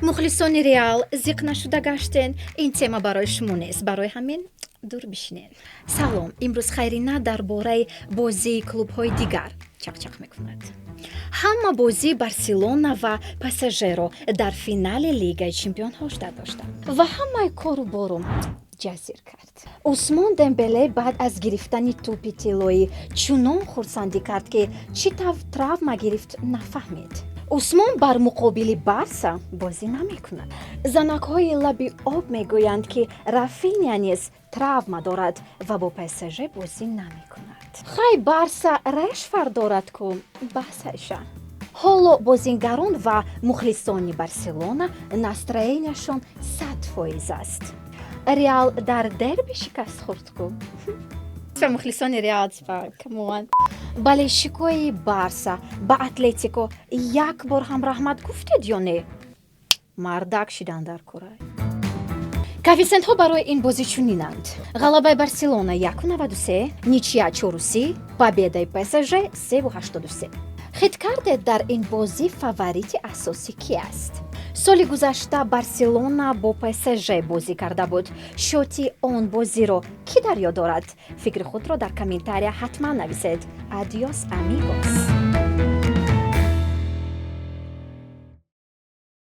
Мухлисони Реал, зиқ нашуда гаштен, ин тема барои шумо нест, барои ҳамин дур бишинед. Салом, имрӯз Хайрина дар бораи бозии клубҳои дигар чақчақ мекунад. Ҳама бозии Барселона ва ПСЖ-ро дар финали Лигаи чемпионҳо ждать доштанд ва ҳамаи кору борум ҷазир кард. Усмон Дембеле баъд аз гирифтани тӯпи тиллоӣ чунон хурсандӣ кард, ки чӣ тавр травма гирифт, нафаҳмид. Усмон бар муқобили Барса бозӣ намекунад. Занакҳои лаби об мегӯянд, ки Рафиня низ травма дорад ва бо ПСЖ бозӣ намекунад. Хай, Барса Решфорд дорад ку, басайша. Ҳоло бозингарон ва мухлисони Барселона настроения шон 100% аст. Реал дар дерби шикаст хӯрд ку. Мухлисони Реал, типа, come on. Болельщик ои Барса ба Атлетико як бор ҳам раҳмат гуфтед ё не? Мардак шидан дар курай. Коэффисиентҳо барои ин бозӣ чунинанд: ғалабаи Барселона 1,93, ничья 4,30, победа и ПСЖ 3,83. Хит кардед, дар ин бозӣ фаворити асосӣ ки аст? Соли гузашта Барселона бо ПСЖ бозӣ карда буд. Счёт и он бозиро кӣ дар ёд дорад? Фикри худро дар комментария ҳатман нависед. Adiós, amigos.